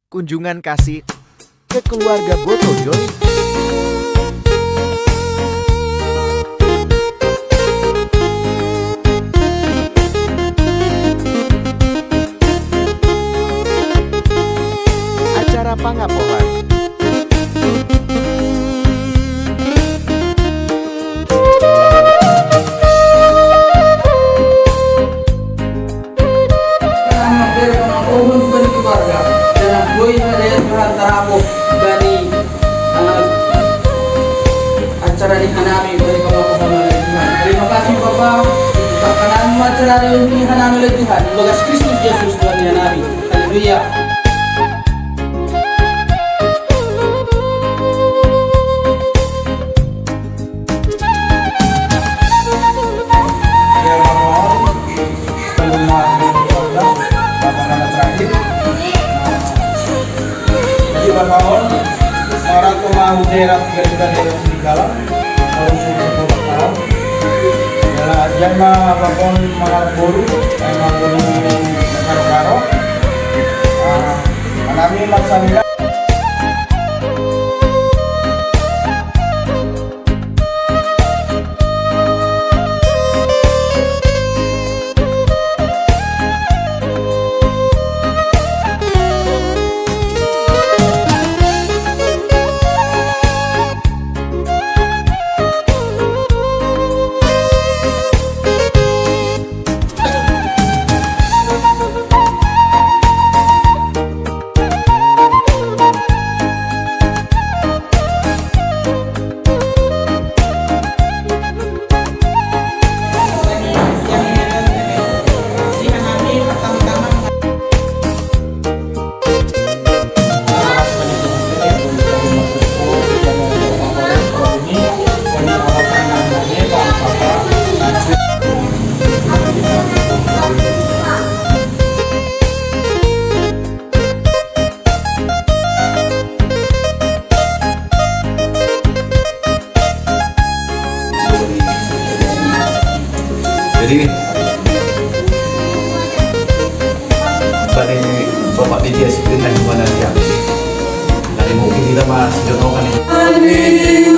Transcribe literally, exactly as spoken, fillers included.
kunjungan kasih ke keluarga Boto Joy. Acara pangapohan. Karena hampir sama pohon bukan keluarga dan boy na dari Tuhan tarapo bani, eh, acara di hanami bani kamu sama Tuhan. Terima kasih Bapak. Karena acara di hanami oleh Tuhan. Bagas Kristus Yesus Tuhan di hanami. Haleluya. Ya, Bapak, sebelum masuk ke kelas, Bapak nama terakhir. Jadi, Bapak, para pemaham daerah, juga daerah di dalam, kalau sudah Bapak tahu, ya, yang ma-, Bapak, malah boru, yang ma-, boru, karo-karo. Ah, kami maksudnya Jadi, bani Bapak D J sipin na himpunan dia. Dari mungkin kita mas jono kan ini.